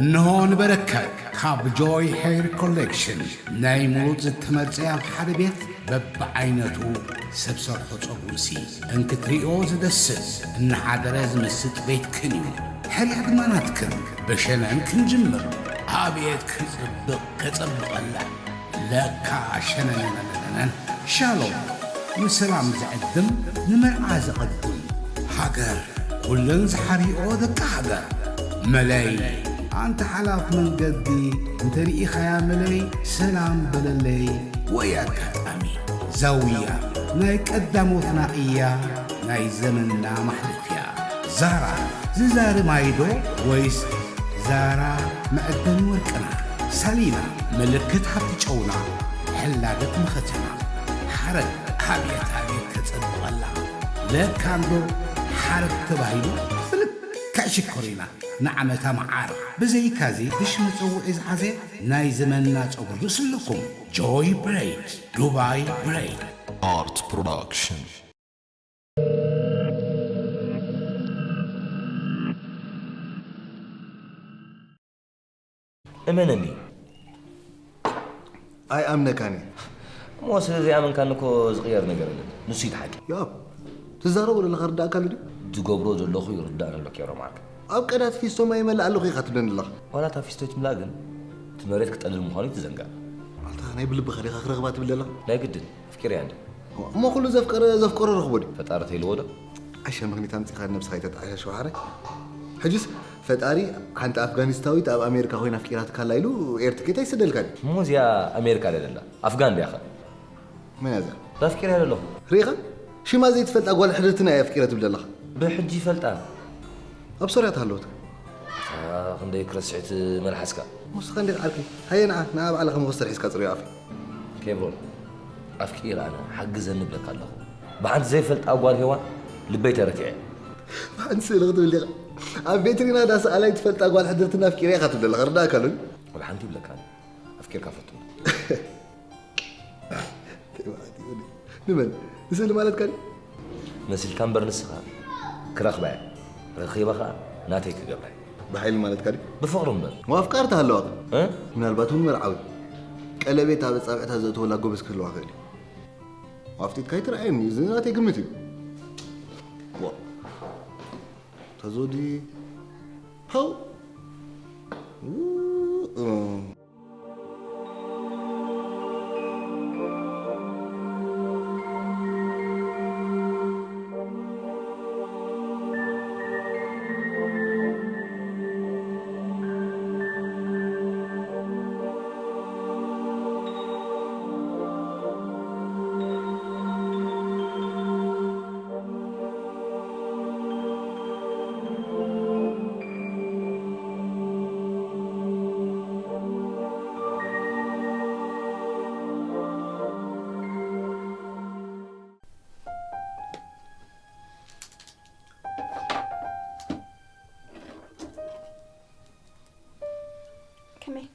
እንሆ ንበረከት ካብ ጆይ ሄር ኮሌክሽን ናይ ምሩፅ ዝተመርፀ ኣብ ሓደ ቤት በብዓይነቱ ሰብ ሰርሖ ፀጉርሲ እንክትሪኦ ዝደስስ እናሓደረ ዝምስጥ ቤትክን እዩ። ሕርያ ድማ ናትክን። ብሸነን ክንጅምር። ኣቤት ክፅብቕ ከፀብቐላ። ለካ ሸነነነነነን። ሻሎም ንሰላም ዝዕድም ንመርዓ ዘቐድም። ሃገር ኩለን ዝሓርኦ ደቂ ሃገር። መለይ ኣንተ ሓላፍ መንገዲ እንተ ርኢኻያ መለይ ሰላም በለለይ። ወይ ኣጋጣሚ ዛውያ ናይ ቀዳሞትና እያ ናይ ዘመንና ማሕለፍያ። ዛራ ዝዛሪ ማይዶ ወይስ ዛራ መዕደኒ ወርቅና? ሳሊና ምልክት ሃብቲ ጨውና ሕላገት መኸተና። ሓረግ ኣብየት ኣብየት ተጸብቐላ። ለካ እንዶ ሓረግ ተባሂሉ ብልክዕ ሽኮሪና ንዓመታ መዓር። ብዘይካዚ ብሽ መጸውዒ ዝሓዘ ናይ ዘመንና ጸጉሪ ርእሲ ኣለኩም። ጆይ ብሬድ፣ ዱባይ ብሬድ። ኣርት ፕሮዳክሽን። እመነኒ። ኣይኣምነካን እየ። እሞ ስለ ዘይኣመንካኒ እኮ ዝቕየር ነገር የለን። ንሱ እዩ እቲ ሓቂ። ዮኣብ፣ ትዛረቦ ዘለኻ ርዳእካ ኣሎ ድዩ? ዝገብሮ ዘለኹ ይርዳእኒ ኣሎ ኬብረ መዓርከ። ኣብ ቀዳት ፊስቶ ማይ ይመልእ ኣለኹ ኢኻ ትብለኒ ዘለኻ። ዋላ እታ ፊስቶ ኣይትምላእ ግን እቲ መሬት ክጠልል ምዃኑ ኣይትዘንግዕ። ኣንታ ናይ ብልብኻ ዲኻ ክረኽባ ትብል ዘለኻ? ናይ ግድን። ኣፍቂረያ እንድየ። እሞ ኩሉ ዘፍቀረ ዘፍቀሮ ረኽቦ ድዩ? ፈጣሪ ተይልዎ ዶ? ዓሻ ምኽኒት ኣምጺኻ ንነብስኻ ኣይተተዓሻሽዋ ሓራይ። ሕጅስ ፈጣሪ ሓንቲ ኣፍጋኒስታዊት ኣብ ኣሜሪካ ኮይና ኣፍቂራትካ ኣላ ኢሉ ኤር ትኬት ኣይስደልካን እዩ። እሞ እዚኣ ኣሜሪካ ድያ ዘላ? ኣፍጋን ድያ ኸ? መን እያ እዚኣ? እዛ ኣፍቂረያ ዘለኹ። ርኢኻ? ሽማ ዘይትፈልጣ ጓል ሕድርትና እየ ኣፍቂረ ትብል ዘለኻ። ብሕጂ ይፈልጣ። ኣብ ሶርያ ተሃለወት። ኣታ ክንደይ ክረስዕ እቲ መልሓስካ። ንስኻ እንዴት ዓርኪ? ሃየ ንዓ፣ ንዓ ባዕልኻ መኾስተር ሒዝካ ጽርዮ ኣፈይ። ኬብሮን፣ ኣፍቂረ ኣነ፣ ሓግዘኒ እብለካ ኣለኹ። ብሓንቲ ዘይፈልጣ ጓል ሄዋን ልበይ ተረቲዐ። ብሓንቲ ስእሊ ክትብል ዲኻ? ኣብ ቤትሪና ዳስ ኣላይ ትፈልጣ ጓል ሕድርትና ኣፍቂረ ኢኻ ትብል ኣለኻ፣ ርዳእካ ኣሎ ድዩ? ወላ ሓንቲ ይብለካ ኣነ፣ ኣፍቂርካ ፈቱኒ። ንመን ንስእሊ ማለትካ ድዩ? መሲልካ እምበር ንስኻ ክረኽባ እየ፣ ረኺበ ኸኣ ናተይ ክገብራ እየ። ብሓይሊ ማለትካ ድዩ? ብፍቕሪ እምበር። ወኣፍቃሪ ተሃለዋካ? እ? ምናልባት እውን መርዓዊ ቀለቤት ኣብ ኣጻብዕታ ዘእተወላ ጎበዝ ክህልዋ ክእል እዩ። ኣፍጢጥካ ኣይትርኣየኒ፣ እዚ ናተይ ግምት እዩ። ዋ ተዞዲ ፓው ከመይ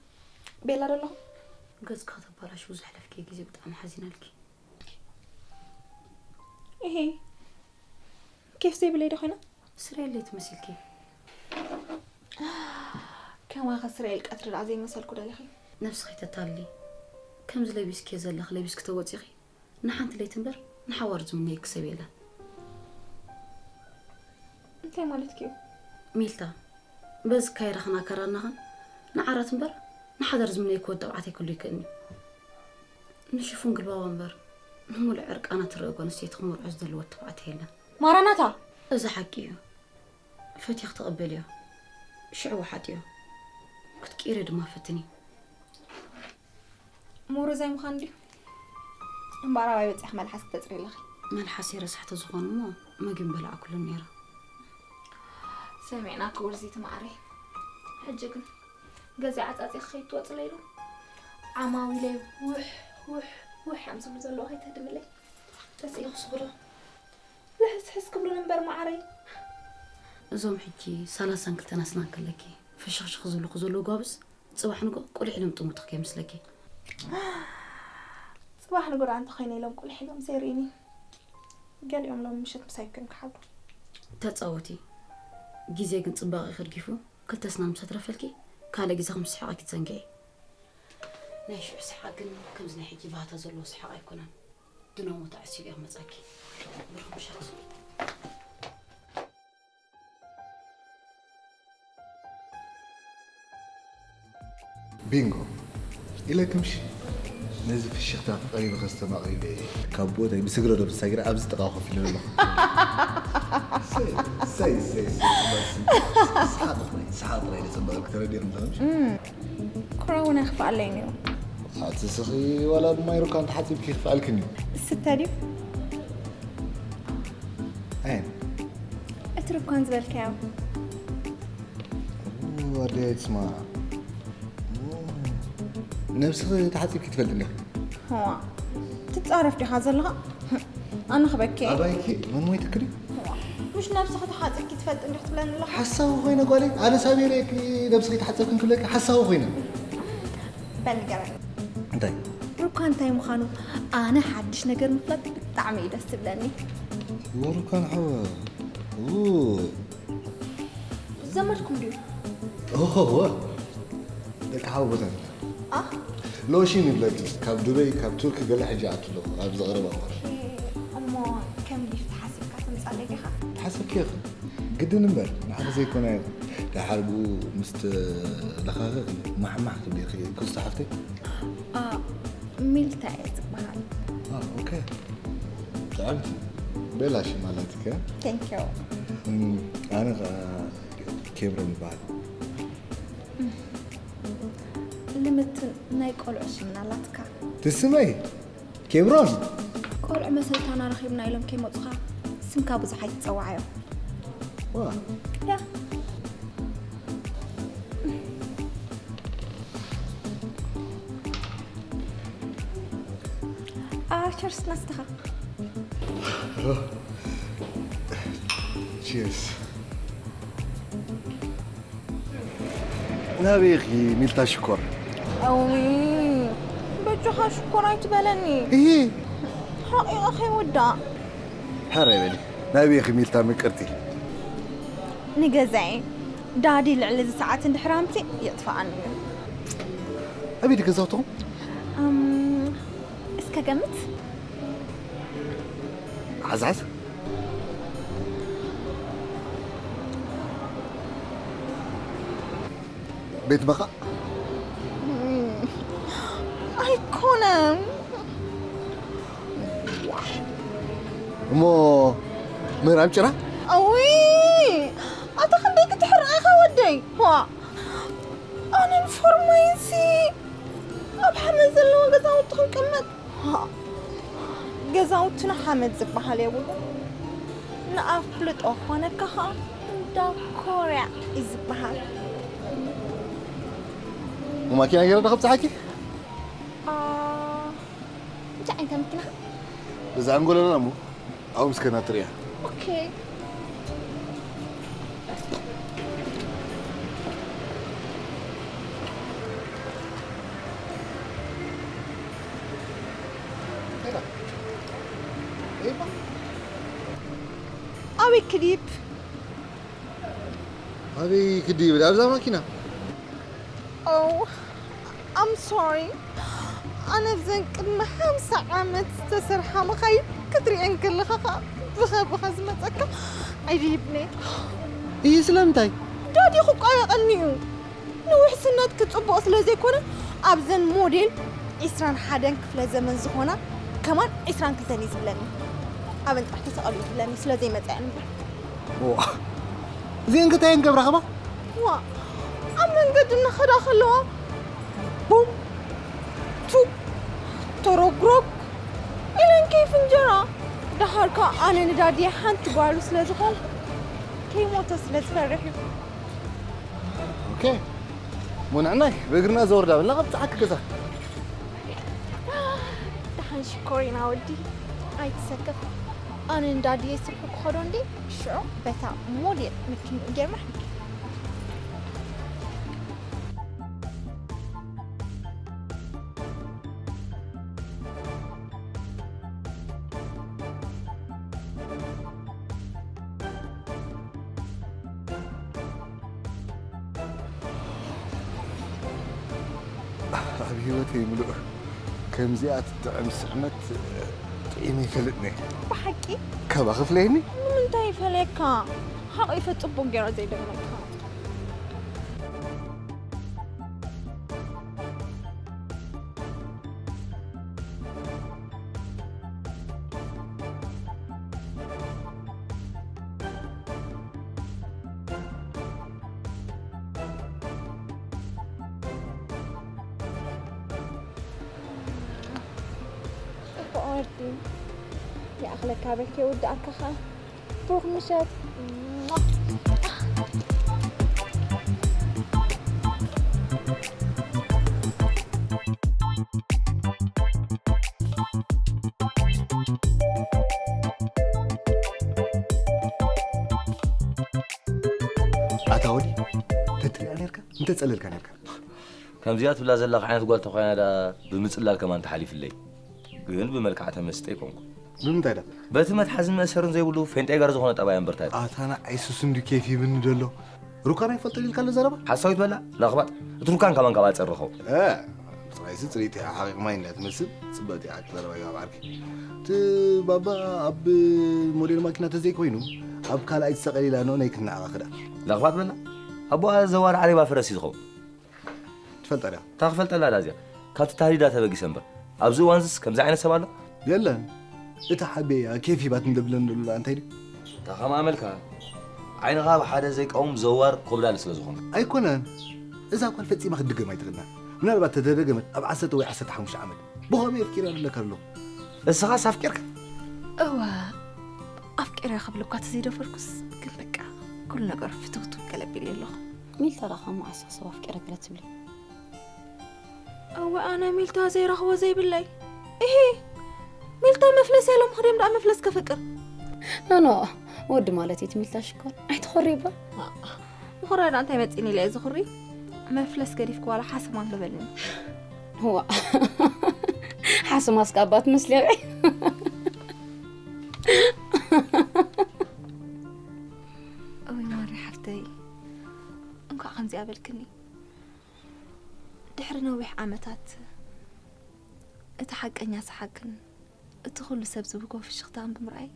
ቤላ ዶ ኣለኹ? ገጽኪ ከተባላሽዊ ዘሕለፍክዮ ግዜ ብጣዕሚ ሓዚነልኪ። እሄ ኬፍ ዘይብለይ ዶ ኮይና? ስረየለይ ትመስልኪ። ከማኸ ስረየል ቀትሪ ደኣ ዘይመሰልኩ ደሊኺ? ነብስኺ ተታልሊ። ከምዚ ለቢስክዮ ዘለኺ ለቢስኪ ተወጺኺ ንሓንቲ ለይቲ እምበር ንሓዋሩ ዝምነየኪ ሰብ የለን። እንታይ ማለትኪ እዩ? ሚልታ፣ በዚ ካይራኽን ኣከራርናኽን ንዓራት እምበር ንሓዳር ዝምነየኪ ወዲ ተባዕታይ ክህሉ ኣይክእልን እዩ። ንሽፉን ግልባባ እምበር ንምሉእ ዕርቃና ትረአ ጓል ኣንስተይቲ ክምርዖ ዝደሊ ወዲ ተባዕታይ የለን። ማራናታ! እዚ ሓቂ እዩ። ፈቲኺ ተቐበልዮ። ሽዑ ወሓጥዮ። ክትቅይርዮ ድማ ፈትኒ። ምውርዛይ ምዃን ድዩ? እምበኣር ኣባይ በጺሕኪ መልሓስ ክተጽሪ ኣለኺ? መልሓሰይ ረሳሕ ተዝኾን እሞ መግቢ ምበላዕኩሉን ነይረ። ሰሚዕናኪ ውርዚቲ መዓረይ። ሕጂ ግን ገዛ ዓጻጺኺ ከይትወጽለይ ኢሉ ዓማዊለይ ውሕ ውሕ ውሕ እዮም ዝብሉ ዘለዉ ከይትህድምለይ። ተስኢኺ ስኽዶ ልሕስሕስ ክብሉኒ እምበር መዓረይ። እዞም ሕጂ ሰላሳን ክልተን ኣስናን ከለኪ ፍሽኽሽኽ ዝብሉኺ ዘለዉ ጓብዝ ጽባሕ ንጎ ቁሊሕ ኢሎም ጥሙትኺ ከይመስለኪ። ጽባሕ ንጎ ደኣ እንተኾይነ ኢሎም ቁሊሕ ኢሎም ዘይርእዩኒ። ገሊኦም ሎሚ ምሸት ምሳይ ኮይኖም ክሓድሩ። ተጻወቲ። ግዜ ግን ጽባቐኺ ገዲፉ ክልተ ኣስናን ምስ ኣትረፈልኪ ካልእ ግዜ ከም ስሕቕ ኣይክትዘንግዒ። ናይ ሽዑ ሰሓቕ ግን ከምዚ ናይ ሕጂ ባህታ ዘለዎ ሰሓቕ ኣይኮነን። ድኖ ሞት ዓሲሉ እየ ክመጻኪ። ብርኹም ምሸት። ቢንጎ ኢለክምሽ። ነዚ ፍሽኽታ ቀሪበ ከስተማቕሪበ እየ። ካብ ቦታይ ብስግረ ዶ ብሳጊራ ኣብዚ ጥቓ ኮፍ ኢለ ኣለኹ። ሰይ ሰይ ሰይ ሰሓቕ ጥራይ ሰሓቕ ጥራይ ደጸበቐልክ ተረዲእኩም ተኸምሽ። ኩራ እውን ኣይኽፍኣለይን እዩ። ኣቲ ስኺ ዋላ ብማይ ሩካን ተሓጺብኪ ይኽፍኣልክን እዩ። ስተ ድዩ? ኣየን እቲ ሩካን ዝበልካዮ። ኣደይ ትስማ ነብስኺ ተሓጺብኪ ትፈልጥ እንዲኻ? ዋ ትጻረፍ ዲኻ ዘለኻ? ኣነ ክበኪ ኣባይኪ መን ሞይትክዲ? ምሽ ነብስኻ ተሓጺብኪ ትፈልጥ እንዲኽ ትብለኒ ኣለኻ? ሓሳዊ ኮይነ ጓለይ ኣነ ሳቢረኪ ነብስኺ ተሓጸብክን ክብለኪ ሓሳዊ ኮይነ። በል ንገረኒ። እንታይ? ሩካ እንታይ ምዃኑ ኣነ ሓድሽ ነገር ምፍላጥ ብጣዕሚ እዩ ደስ ዝብለኒ። ሩካን ሓወ ዘመድኩም ድዩ? ኦሆ ደቂ ሓወቦታት ኣህ ሎሽን ይብለኪ ካብ ዱበይ ካብ ቱርኪ ገለ ሕጂ ኣቱ ኣለኹ ኣብ ዝቐረባ እዋን እሞ ከም ጊፍት ሓሲብካ ተምጻለይ ዲኻ? ተሓሰብኪ ኢኺ ግድን እምበር ንዓኺ ዘይኮነ እዩ ደሓር ብኡ ምስ ተለኻኺ ማሕማሕ ክብሊኺ ክስቶ ሓፍተይ ኣ ሚልታ እየ ዝበሃል። ኦኬ ጥዕምቲ ቤላሽ ማለት ከ ቴንኪዩ። ኣነ ከዓ ኬብሮን ይበሃል ልምትን ናይ ቆልዑ ሽምን ኣላትካ። ትስመይ ኬብሮን ቆልዑ መሰልታና ረኺብና ኢሎም ከይመፁኻ ስምካ ብዙሕ ኣይትፀዋዓዮም። ዋ ያ ቸርስ ናስትኻ ቺርስ ናበይ ኢኺ ሚልታ ሽኮር ኣዊ በጆኻ ሽኮር ኣይትበለኒ እሂ ሓቂቐ ከይውዳእ ሕራይ በሊ ናበይ ኢኺ ሚልታ ምቅርቲ ንገዛይ ዳዲ ልዕሊ እዚ ሰዓት እንድሕር ኣምፂ የጥፍኣኒ እዩ ኣበይ ድዩ ገዛውትኹም እም፣ እስከ ገምት ዓዝዓዝ ቤት በቓ ኣይኮነን እሞ ምህራም ጭራ ኣዊ ኣታ ክንደይ ክትሕርቕ ኢኻ ወደይ ዋ ኣነን ፎርማይንሲ ኣብ ሓመድ ዘለዎ ገዛውቲ ክንቅመጥ ገዛውትና ሓመድ ዝበሃል የብሉ ንኣፍልጦ ኮነካ ኸዓ እንዳ ኮርያ እዩ ዝበሃል ማኪና ገይረ ዶ ከብፅሓኪ እንታይ ዓይነት መኪና ብዛዕንጎለና እሞ ኣብኡ ምስ ከድና ትርእያ ኦኬ ኣበይ ክዲብ ኣበይ ክዲ ይብል ኣብዛ ማኪና Oh, I'm sorry. ኣነ ብዘን ቅድሚ ሓምሳ ዓመት ዝተሰርሓ መኻይን ክትሪአን ከለኻ ኸዓ ብኸ ብኸ ዝመፀካ ኣይድይብኒ ይህ ስለምንታይ ዳዲ ክቋየቐኒ እዩ ንውሕስነትኪ ፅቡቕ ስለ ዘይኮነ ኣብዘን ሞዴል ዒስራን ሓደን ክፍለ ዘመን ዝኾና ከማን ዒስራን ክልተን እዩ ዝብለኒ ኣበን ጥራሕ ተሰቐሉ እዩ ዝብለኒ ስለ ዘይመፅኣን እምበር እዚአን ክታየን ገብራ ኸማ ዋ ኣብ መንገዲ እናኸዳ ከለዋ ቡም ቱ ተሮግሮግ ኢለን ከይፍንጀራ ደሓርካ ኣነ ንዳድየ ሓንቲ ጓሉ ስለ ዝኾንኩ ከይሞተ ስለ ዝፈርሕ እዩ ኦኬ ሞንዕናይ ብእግርና ዘወርዳ ብልና ካብ ፀሓክ ገዛ ደሓን ሽኮሪና ወዲ ኣይትሰከፍ ኣነ ንዳድየ ስርሑ ክኸዶ እንዲ ሽዑ በታ ሞዴል መኪንኡ ጌርና ሕንኪ ኣብ ህይወተይ ምሉእ ከምዚኣ ትጥዕም ስሕመት ጥዒመ ይፈልጥኒ። ብሓቂ? ካባ ክፍለየኒ? ንምንታይ ይፈለየካ? ሓቒፈ ጽቡቕ ገይረ ዘይደግመልካ። ጽቡቕ ወርዲ። ይኣኽለካ በልኪ፣ ይውድኣካ ኸኣ። ብሩኽ ምሸት። ኣታ ወዲ፣ ተጥርያ ነርካ? እንተጸለልካ ነርካ? ከምዚኣ ትብላ ዘለኻ ዓይነት ጓል ተኾይና ደኣ ብምጽላል ከማን ተሓሊፍለይ። ግን ብመልክዓ ተመስጠ ኣይኮንኩ። ብምንታይ ደኣ? በቲ መትሓዝን መእሰርን ዘይብሉ ፌንጣይ ጋር ዝኾነ ጠባይ ኣንበርታይ። ኣታ ንዓይ ሱስ እንድዩ ኬፍ ይብኒ ደሎ። ሩካን ኣይፈልጥን ኢልካ ኣሎ ዘረባ? ሓሳዊት በላ፣ ለኽባጥ። እቲ ሩካን ከማን ካብኣ ጸርኸው። እ፣ ጽራይሲ ጽሪት እያ፣ ሓቂቕ ማይ እንድያ ትመስል። ጽብቕቲ እያ ኣቲ ዘረባ ይባብ ዓርኪ። እቲ ባባ ኣብ ሞዴል ማኪና ተዘይኮይኑ፣ ኣብ ካልኣይቲ ሰቐል ኢላ ንኦ ናይ ክትነዓቓ ክዳ። ለኽባጥ በላ። ኣቦኣ ዘዋር ዓሬባ ፈረስ እዩ ዝኸውን። ትፈልጣ ድያ? እታ ክፈልጠላ ዳ እዚኣ? ካብቲ ታህዲዳ ተበጊሰ እምበር። ኣብዚ እዋንዝስ ከምዚ ዓይነት ሰብ ኣሎ? የለን። እታ ሓቤያ ኬፍ ሂባት እንደብለን ደሉላ እንታይ ድዩ? እታ ከም ኣመልካ ዓይንኻ ኣብ ሓደ ዘይቀውም ዘዋር ኮብላሊ ስለ ዝኾንካ። ኣይኮነን። እዛ ጓል ፈጺማ ክትድገም ኣይትኽእልና። ምናልባት ተተደገመት ኣብ ዓሰርተ ወይ ዓሰርተ ሓሙሽተ ዓመት። ብኸመይ ኣፍቂራ ኣለካ ኣሎ? እስኻስ ኣፍቂርካ? እወ፣ ኣፍቂረ ክብል እኳ ተዘይደፈርኩስ፣ ግን በቃ ኩሉ ነገር ፍትውትው ገለቢለ ኣለኹ። ሚልታ ደኣ ካብ መዓስ ክሳብ ኣፍቂረ ገለ ትብሊ? እወ፣ ኣነ ሚልታ ዘይረኽቦ ዘይብለይ። እሂ፣ ሚልታ መፍለስ ያሎም ኽደም ደኣ መፍለስ ከፍቅር። ኖ፣ ኖ፣ ወዲ ማለት እዩ እቲ ሚልታ ሽኮር። ኣይትኾሪ እባ። ምኹራይ ደኣ እንታይ መጺኒ ኢለ እየ ዝኹሪ? መፍለስ ገዲፍኩ ዋላ ሓሰማ ኣለበልኒ። ዋ፣ ሓሰማ እስከ ኣባ ትመስሊ ኢኺ። እወ፣ ማሪ ሓፍተይ፣ እንኳዕ ከምዚኣ በልክኒ። ድሕሪ ነዊሕ ዓመታት፣ እቲ ሓቀኛ ሰሓቅን እቲ ኩሉ ሰብ ዝብጎ ፍሽኽታን ብምርኣይ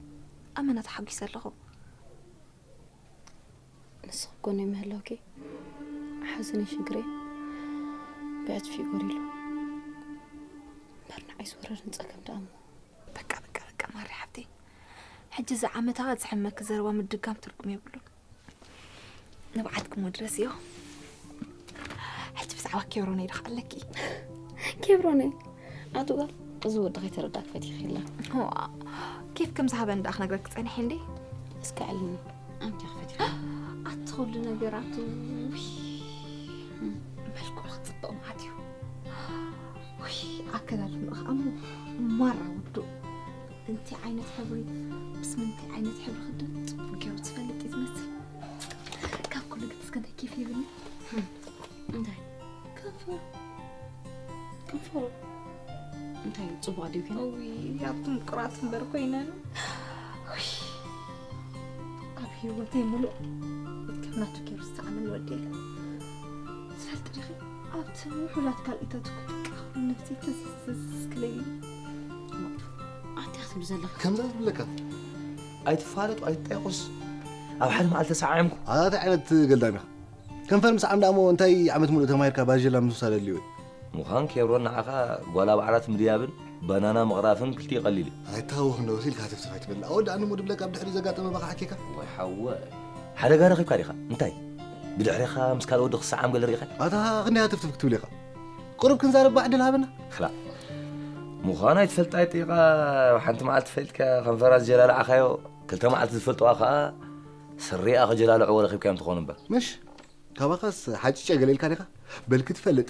ኣመና ተሓጒሰ ኣለኹ። ንስኺ ጎነይ ምህላውኪ ሓዘነይ ሽግረይ ብዕጽፊ እዩ ጎዲሉ። እምበር ንዓይ ዝወረደኒ ጸገም ደኣ እሞ። በቃ፣ በቃ፣ በቃ፣ ማሪ ሓፍተይ። ሕጂ እዚ ዓመታ ዝሕመኪ ዘረባ ምድጋም ትርጉም የብሉን። ንብዓትኩም ድረስ እዮ። ሕጂ ብዛዕባ ኬብሮነይ ዶ ኣለኪ? ኬብሮነይ? ኣቱ ጓል፣ እዚ ወዲ ከይተረዳእኪ ፈቲኺ ኢላ። እዋ፣ ኬፍ ከም ዝሃበኒ ደኣ ክነግረኪ ጸኒሐ እንዴ? እስከ ኣዕልኒ፣ ኣንቲ ክፈቲኺ። ኣቲ ኩሉ ነገራቱ፣ ውይ፣ መልክዑ ክጽብቕ መዓት እዩ። ውይ፣ ኣከዳድንኡ ኸኣ እሞ ማራ ውዱእ። እንታይ ዓይነት ሕብሪ፣ ምስ ምንታይ ዓይነት ሕብሪ ክዳን ጽቡቕ ገይሩ ዝፈልጥ እዩ ዝመስል። ካብ ኩሉ ግን እስከ እንታይ ኬፍ ይብኒ? እንታይ? ከንፈሩ። ከንፈሩ? እንታይ ጽቡቕ ድዩ ግን? እውይ፣ ኣብቲ ምቁራት እምበር ኮይነን። ውይ፣ ኣብ ህይወተይ ምሉእ ከም ናቱ ገይሩ ዝተዓመኒ ወዲ የለን። ትፈልጢ ዲኺ? ኣብቲ ውሑዳት ካልኢታት እኮ በቃ ነብሰይ ተዝዝዝ ክለኒ። ኣንቲ ክትብሊ ዘለኺ? ከምዛ ዝብለካ። ኣይትፋለጡ፣ ኣይትጣየቑስ። ኣብ ሓደ መዓልቲ ተሰዓዒምኩ። ኣታ እንታይ ዓይነት ገልዳም ኢኻ? ከንፈር ምስዓም ደኣ እሞ እንታይ ዓመት ሙሉእ ተማሂርካ ባጀላ ምስ ውሳደ ኣድልዩ እዩ? ምዃን ኬብሮን ንዓኻ ጓል ኣብ ዓራት ምድያብን ባናና ምቕራፍን ክልቲኡ ቀሊል እዩ። ኣይተሃወኽ እንዶ ወሲልካ ሃተፍተፍ ኣይትበል። ኣወዳእኒ እሞ ድብለካ ኣብ ድሕሪኡ ዘጋጠመ ባኻ ሓኪካ። ወይ ሓወ፣ ሓደጋ ረኺብካ ዲኻ? እንታይ? ብድሕሬኻ ምስ ካልእ ወዲ ክሰዓም ገለ ርኢኻ? ኣታ ክንደይ ሃተፍተፍ ክትብል ኢኻ? ቁሩብ ክንዛረብ ዕድል ሃበና። ክላ። ምዃኑ ኣይትፈልጣ ኣይጠይቓ፣ ሓንቲ መዓልቲ ፈሊጥካ ከንፈራ ዝጀላለዓኻዮ፣ ክልተ መዓልቲ ዝፈልጥዋ ከኣ ስሪኣ ክጀላለዕዎ ረኺብካዮም ትኾኑ እምበር። ምሽ? ካባኻስ ሓጭጨ ገለ ኢልካ ዲኻ? በል ክትፈልጥ፣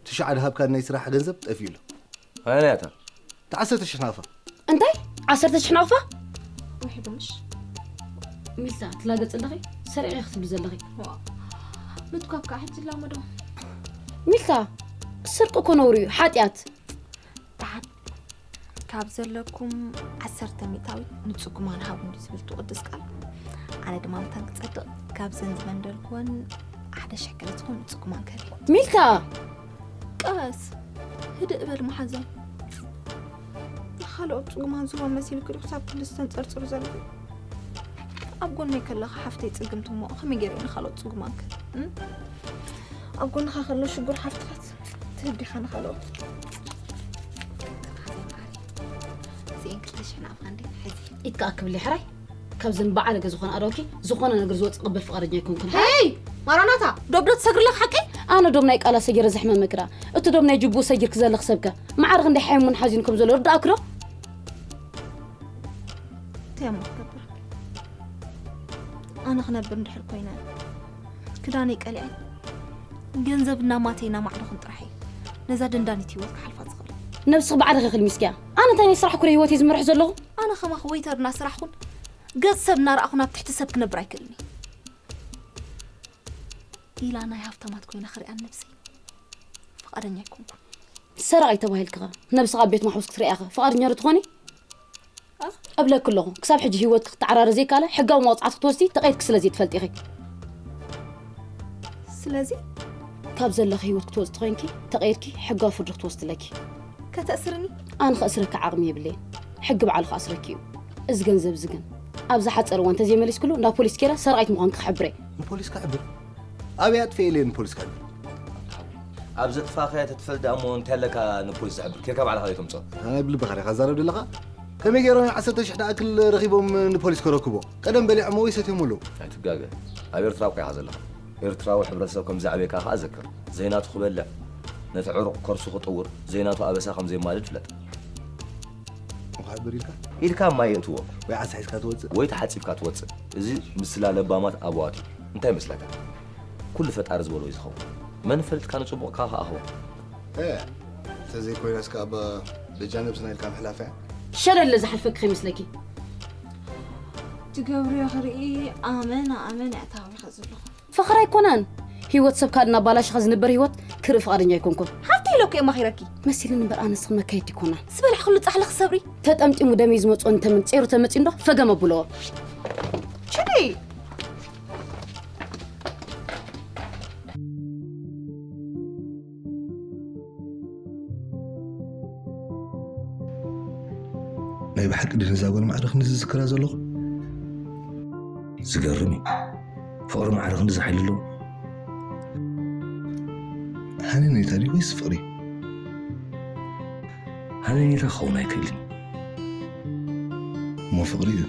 ትሽዓ ድሃብካ ናይ ስራሕ ገንዘብ ጠፊኡ ኣሎ። ኣየናይ እታ? እታ ዓሰርተ ሽሕ ናቕፋ። እንታይ? ዓሰርተ ሽሕ ናቕፋ? ውሒዱ ምሽ? ሚልታ፣ ትላገጽ ኣለኺ? ሰሪቐ ክትብሊ ዘለኺ። ዋ፣ ምትኳብ ከዓ ሕጂ ላመዶ። ሚልታ፣ ስርቂ እኮ ነውሪ እዩ፣ ሓጢኣት። ደሓን፣ ካብ ዘለኩም ዓሰርተ ሚእታዊት ንጽጉማን ሃቡ እንዲ ዝብል እቲ ቅዱስ ቃል፣ ኣነ ድማ መታን ክጸድቕ፣ ካብዘን ዝመንደልኩወን ሓደ ሽሕ ገለ ትኹን ንጽጉማን ክህብ። ሚልታ! ቀስ። ህድእ በል መሓዛይ። ንኻልኦት ጽጉማን ዝህቦም መሲሉ ክዱ ክሳብ ክንዲ ዝተንጸርጽሩ ዘለኹ። ኣብ ጎነይ ከለኻ ሓፍተይ ጽግምቲ እሞ ከመይ ገይረ ንኻልኦት ጽጉማን ከ? እም? ኣብ ጎንኻ ከሎ ሽጉር ሓፍትኻስ ትህብ ዲኻ ንኻልኦት? እዚኤን ክልተ ሽሕ ናብኻ እንዴ? ሕዚ ኢድ ከኣ ክብሊ ሕራይ። ካብዘን በዓለገ ዝኾነ ኣእዳውኪ ዝኾነ ነገር ዝወጽእ ቅብል ፍቓደኛ ኣይኮንኩን። ሄይ! ማራናታ! ዶብ ዶ ትሰግሪ ኣለኺ ሓቀይ? ኣነ ዶብ ናይ ቃላ ሰጊረ ዘሕመመኪ ደኣ፣ እቲ ዶብ ናይ ጅቡኡ ሰጊርኪ ዘለኺ ሰብከ፣ ማዕረ ክንደይ ሓሚሙን ሓዚኑን ከም ዘሎ ርድኣኪ ዶ? እንታይ እሞ ክገብር? ኣነ ክነብር እንድሕር ኮይነ፣ ክዳነይ ቀሊዐ፣ ገንዘብና ማተይና ማዕዶኽን ጥራሕ እዩ ነዛ ደንዳኒት ህይወት ክሓልፋ ዝኽእል። ነብስኺ ባዕልኺ ኢኺ ልሚስክያ። ኣነ እንታይ ናይ ስራሕ ኩረ ህይወት እየ ዝመርሕ ዘለኹ? ኣነ ከማኺ ወይተር እናሰራሕኹን ገጽ ሰብ እናረኣኹን ኣብ ትሕቲ ሰብ ክነብር ኣይክእልን እየ። ኢላ ናይ ሃብታማት ኮይነ ክሪኣን ነብሰይ ፍቓደኛ ኣይኮንኩን። ሰራቒ ተባሂልኪ ኸ ነብስኻ ኣብ ቤት ማሕቡስ ክትርእያ ኸ ፍቓደኛ ዶ ትኾኒ? እ? እብለኪ ኣለኹ፣ ክሳብ ሕጂ ህይወትኪ ክትዓራሪ ዘይከኣለ ሕጋዊ መቕጻዕቲ ክትወስዲ ተቐይድኪ ስለ ዘይትፈልጢ ኢኺ። ስለዚ ካብ ዘለኺ ህይወት ክትወጽኢ ተኾይንኪ ተቐይድኪ ሕጋዊ ፍርዲ ክትወስዲ ኣለኪ። ከተእስርኒ? ኣነ ከእስረኪ ዓቕሚ የብለይን። ሕጊ ባዕሉ ክኣስረኪ እዩ። እዚ ገንዘብ እዚ ግን ኣብ ዝሓጸረ እዋን እንተዘይመሊስክሉ ናብ ፖሊስ ኬረ ሰራቒት ምዃንኪ ክሕብረ። ንፖሊስ ክሕብር? ኣበይ ኣጥፍኤ ኢለ ንፖሊስ ክሕብር? ኣብ ዘጥፋእካዮ ተትፈልጥ ደኣ እሞ እንታይ ኣለካ ንፖሊስ ዝሕብር? ኬርካ ባዕልኻ ዘይተምጽኦ? ኣይ ብልብኻ ዲኻ ትዛረብ ዘለኻ? ከመይ ገይሮም ዓሰርተ ሽሕ ዝኣክል ረኺቦም ንፖሊስ ከረክቦ? ቀደም በሊዖሞ ወይ ሰትዮሞ ኣለዉ። ኣይትጋገ። ኣብ ኤርትራ እኮ ኢኻ ዘለኻ። ኤርትራዊ ሕብረተሰብ ከም ዘዕበየካ ከኣ ዘክር። ዘይናቱ ክበልዕ፣ ነቲ ዕሩቕ ከርሱ ክጥውር፣ ዘይናቱ ኣበሳ ከም ዘየማልድ ፍለጥ። ንኽሕብር ኢልካ? ኢልካ ማይ የእትዎ። ወይ ዓሳ ሒዝካ ትወጽእ። ወይ ተሓጺብካ ትወጽእ። እዚ ምስላ ለባማት ኣበዋት እዩ። እንታይ ይመስለካ? ኩሉ ፈጣሪ ዝበሎ እዩ ዝኸውን። መን ፈልጥካ ንጽቡቕካ ክኣኽቦ። እ፣ እንተዘይኮይናስ ከኣ ብ-፣ በጃ ነብስና ኢልካ ምሕላፍ እያ። ሸለለ ዝሓልፈኪ ከይመስለኪ። ትገብርዮ ክርኢ ኣመን ኣመን ኣዕታዊኸ ዘለኹ። ፈኸራ ኣይኮነን። ህይወት ሰብ ካልእ እናባላሽኻ ዝንበር ህይወት ክርኢ ፍቓደኛ ኣይኮንኩን። ሃብቲ ኢለ እኮ እየ ማኺረኪ። መሲልኒ እምበር ኣነስ መካየዲ ኣይኮናን። ዝበላዕክሉ ጻሕሊ ክሰብሪ። ተጠምጢሙ ደመይ ዝመጽኦ እንተምን ጸይሩ ተመጺኡ እንዶ ፈገም ኣብልኦ። ሽደይ! ናይ ብሓቂ ድዩ ነዛ ጓል ማዕረ ክንዲ ዝዝክራ ዘለኹ? ዝገርም እዩ። ፍቕሪ ማዕረ ክንዲ ዝሓይሊ ኣለዎ። ሃነኔታ ድዩ ወይስ ፍቕሪ? ሃነኔታ ክኸውን ኣይክእልን። እሞ ፍቕሪ እዩ።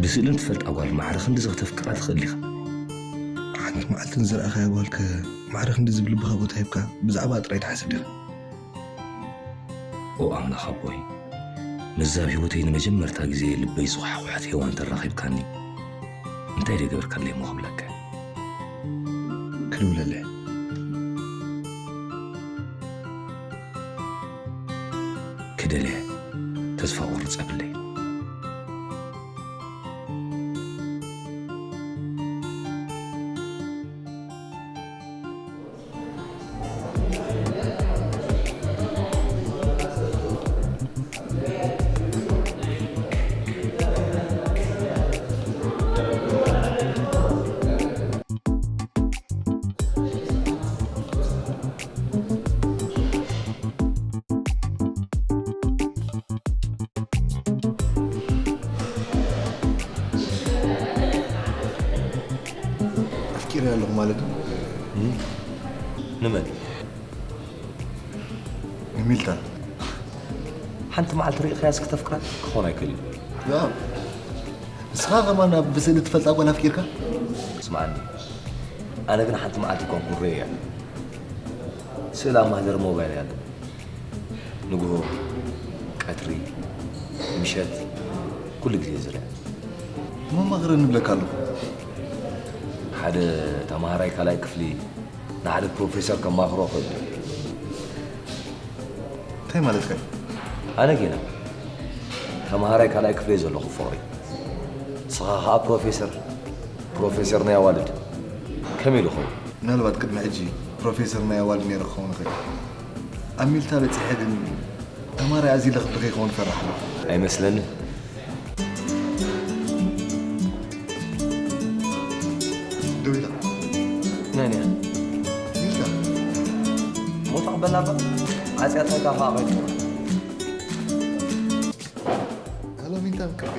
ብስእልን ትፈልጣ ጓል ማዕረ ክንድዚ ክተፍቅራ ትኽእል ኢኻ። ሓንቲ መዓልቲ ንዝረኣኻያ ጓልከ ማዕረ ክንድዚ ብልብኻ ቦታ ሂብካ ብዛዕባኣ ጥራይ ትሓስብ ዲኻ? ኦ ኣምላኽ ኣቦይ፣ ነዛ ኣብ ህይወተይ ንመጀመርታ ግዜ ልበይ ዝኳሕኩሐት ሄዋን ተራኺብካኒ፣ እንታይ ደገበርካለይ እሞ ክብለካ? ክድውለለይ። ክደልየ ተስፋ ቆርጽ የብለይ። ኣፍቂረ ኣለኹ ማለት እዩ። እም? ንመን? ንሚልታ። ሓንቲ መዓልቲ ርኢኻያስ ክተፍቅራ? ክኾን ኣይክእልን። ያ፣ ንስኻ ከማን ኣብ ብስእሊ ትፈልጣ ጓል ኣፍቂርካ? ስምዓኒ፣ ኣነ ግን ሓንቲ መዓልቲ እኳ እንኩን ርእየያ። ስእላ ኣብ ማህደር ሞባይል እያ። ንግሆ፣ ቀትሪ፣ ምሸት፣ ኩሉ ግዜ ዝርያ። መማኽረኒ እብለካ ኣለኹ። ሓደ ተማሃራይ ካልኣይ ክፍሊ ንሓደ ፕሮፌሰር ከማኽሮ ክእል። እንታይ ማለትካ እዩ? ኣነ ጌና ተማሃራይ ካልኣይ ክፍሊ ዘለኹ ፍቕሪ። ንስኻ ኸዓ ፕሮፌሰር፣ ፕሮፌሰር ናይ ኣዋልድ። ከመይ ኢሉ ኸውን? ምናልባት ቅድሚ ሕጂ ፕሮፌሰር ናይ ኣዋልድ ነይረ ክኸውን ይኽእል። ኣብ ሚልታ በጺሐ ግን ተማሪ ኣዝዩ ለኽብሪ ከይከውን እፈርሕ ኣለኹ። ኣይመስለንን። ደዊላ። መን እያ? ሚልታ። ሞታ ቅበላ ዓጽያትካ ከኣ ከይትኮን። ሄሎ ዊንታ፣ ምቅርቲ።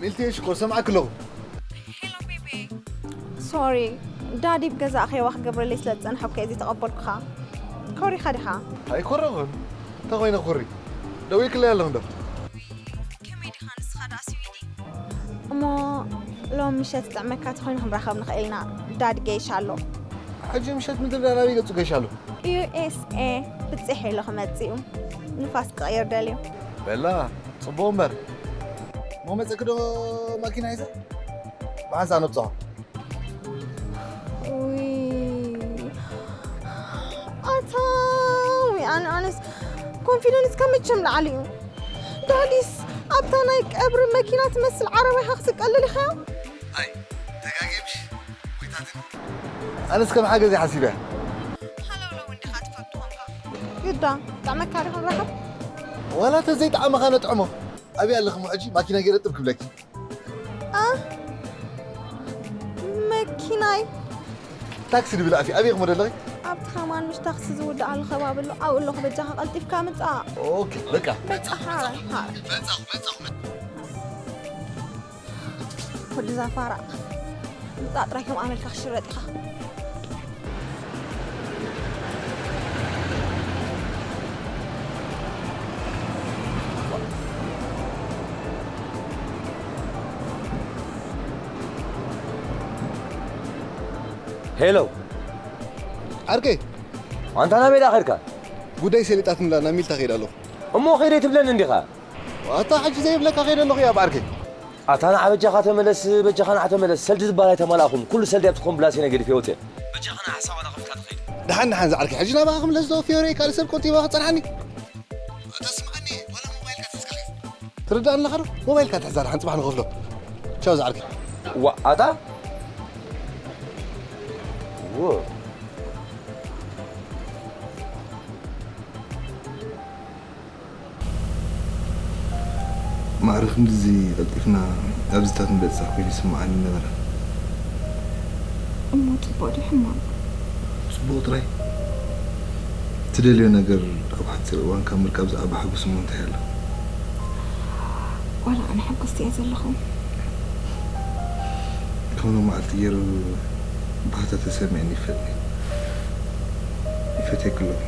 ሚልቲ፣ ሽኮር ሰምዓክ ኣለኹ። ሶሪ፣ ዳዲ ብገዛእ ኸይዋ ክገብረለይ ስለ ዝጸንሐኩ እዚ ተቐበልኩኻ። ኮሪኻ ዲኻ? ኣይኮረኹን። እንታይ ኮይነ ኩሪ? ደዊልክለይ ኣለኹ ዶ? ከመይ ዲኻ ንስኻ ደኣ ስዊዲ? እሞ ሎም ምሸት ዝጥዕመካ ተኾይኑ ክንራኸብ ንኽእል ኢና። ዳዲ ገይሽ ኣሎ። ሕጂ ምሸት ምድሪ ዳር ኣበይ ገጹ ገይሽ ኣሎ? ዩ ኤስ ኤ ብጽሕ ኢሉ ክመጽእ እዩ። ንፋስ ክቕይር ደልዩ። በላ፣ ጽቡቕ እምበር። ሞ መጸኪ ዶ ማኪና ሒዘ? ብሓንሳእ ነብጽሖ። ውይ፣ ኣታ፣ ውይ፣ ኣነ፣ ኣነስ ኮንፊደንስ ካብ መቸም ላዕሊ እዩ። ዳዲስ ኣብታ ናይ ቀብሪ መኪና ትመስል ዓረባይኻ ክትቀልል ኢኻ። ኣይ፣ ተጋጊምሽ፣ ጎይታትን። ኣነስ ከም ሓገዝ እየ ሓሲበ። ሃለውለው እንዲኻ ትፈቱ ኾንካ። ይዳ፣ ጣዕመካ ዲኻ ንረኸብ? ዋላ ተዘይጠዓመኻ ነጥዕሞ። ኣበይ ኣለኺ እሞ ሕጂ ማኪና ገይረ ጥብ ክብለኪ። ኣ፣ መኪናይ። ታክሲ ድብል ኣፊ፣ ኣበይ እሞ ደለኺ? ኣብቲ ከማን ምሽ ታክሲ ዝውድኣሉ ከባቢ ኣሎ፣ ኣብኡ ኣለኹ፣ በጃኻ ቀልጢፍካ ምጻእ። ኦኬ፣ በቃ። በቃ፣ ሓራይ፣ ሓራይ። መጻኹ፣ መጻኹ። ወዲ ዛፋራ ምጻእ ጥራይ ከም ኣመልካ ክሽረጥ ኢኻ። ሄሎ ዓርከይ፣ ኣንታ ናበይ ደኣ ኸድካ? ጉዳይ ሰሊጣትንላ ናብ ሚልታ ከይድ ኣለኹ። እሞ ኸይደ ትብለኒ እንዲኻ? ኣታ ሕጂ ዘይብለካ ከይደ ኣለኹ እያ ዓርከይ። ኣታ ንዓ በጃኻ ተመለስ፣ በጃኻ ንዓ ተመለስ። ሰልዲ ዝበሃል ኣይተማላእኹን። ኩሉ ሰልዲ ኣብቲ ኮምብላሴነ ገዲፈ ወፅየ። በጃኻ ንዓ ሓሳብ ዋላ ከፍታ ትኸይድ። ደሓን ደሓን ዝዓርከይ፣ ሕጂ ናባኻ ክምለስ ዶ ፊዮረይ ካልእ ሰብ ቆጢባ ክፀንሓኒ? ኣታ ስምዓኒ፣ ዋላ ሞባይልካ ትሕዝካ ኸይድ። ትርዳእ ኣለኻ ዶ? ሞባይልካ ትሕዛ፣ ደሓን ፅባሕ ንኸፍሎ። ቻው ዝዓርከይ። ዋ ኣታ ዎ ማዕረ ክንድዚ ቀልጢፍና ኣብዚታት ንበጽሕ ኮይኑ ይስምዓኒ ነበረ። እሞ ጽቡቕ ድዩ ሕማቕ? ጽቡቕ ጥራይ። ትደልዮ ነገር ኣብ ሓጺር እዋን ካብ ምርካብ ዝዓቢ ሓጎስ እሞ እንታይ ኣሎ? ዋላ ኣነ ሕጉስቲ እየ ዘለኹ። ከም ሎማዓልቲ ገይሩ ባህታ ተሰሚዕኒ ይፈልጥ። ይፈትየኪ ኣለኹ።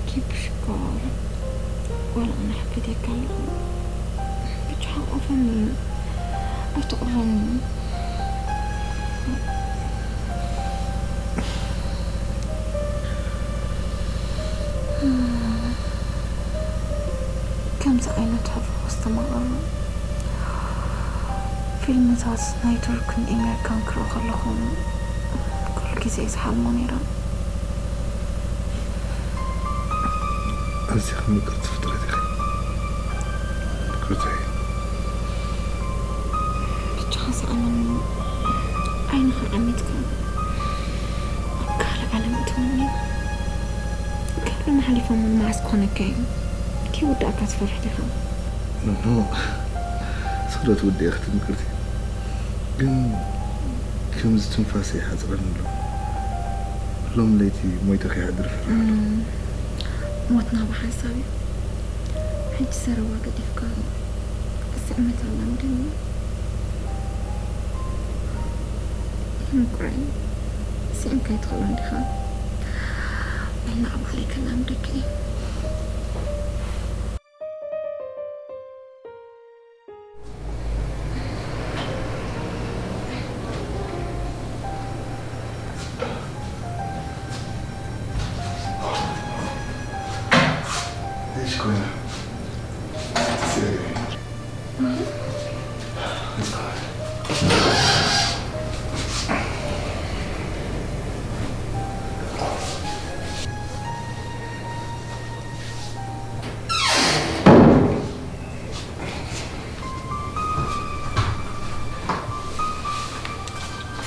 ኪፕ ሽኮር፣ ዋላ ኣነ ሓፊተካ ኣለኹ። ብቻ ሓቆፈኒ፣ ኣይትቑረኒ። ከምዚ ዓይነት ሕፍሮ ዝተማቐሩ ፊልምታት ናይ ቱርክን ኤሜሪካን ክርኢ ከለኹ ኩሉ ግዜ እየ ዝሓልሞ ነይረ። ኣዚኺ ምቅርቲ ፍጥረት ኢኺ ምቅርተይ። ብቻኻ ሰኣነኒ ዓይንኻ ዓሚትካ ኣብ ካልእ ዓለም እትወኒ ካብ ሎሚ ሓሊፎም እውን መዓስ ክኾነካ እዩ ከይውዳእካ ትፈርሕ ዲኻ? ንኖ ስኽረት ውድእ ክትምቅርቲ ግን ከምዚ ትንፋሰ ይሓፅረኒ ኣሎ። ሎም ለይቲ ሞይተ ከይሓድር ፈርሕ ኣለኹ። ሞትና ብሓንሳብ እዩ። ሕጂ ዘረባ ገዲፍካ ስዕመት ኣላምደኒ። ምቁረይ ስዕምካ ኣይትኽእሎን ዲኻ? በልና ኣብ ዓለይ ከላምደካ እየ።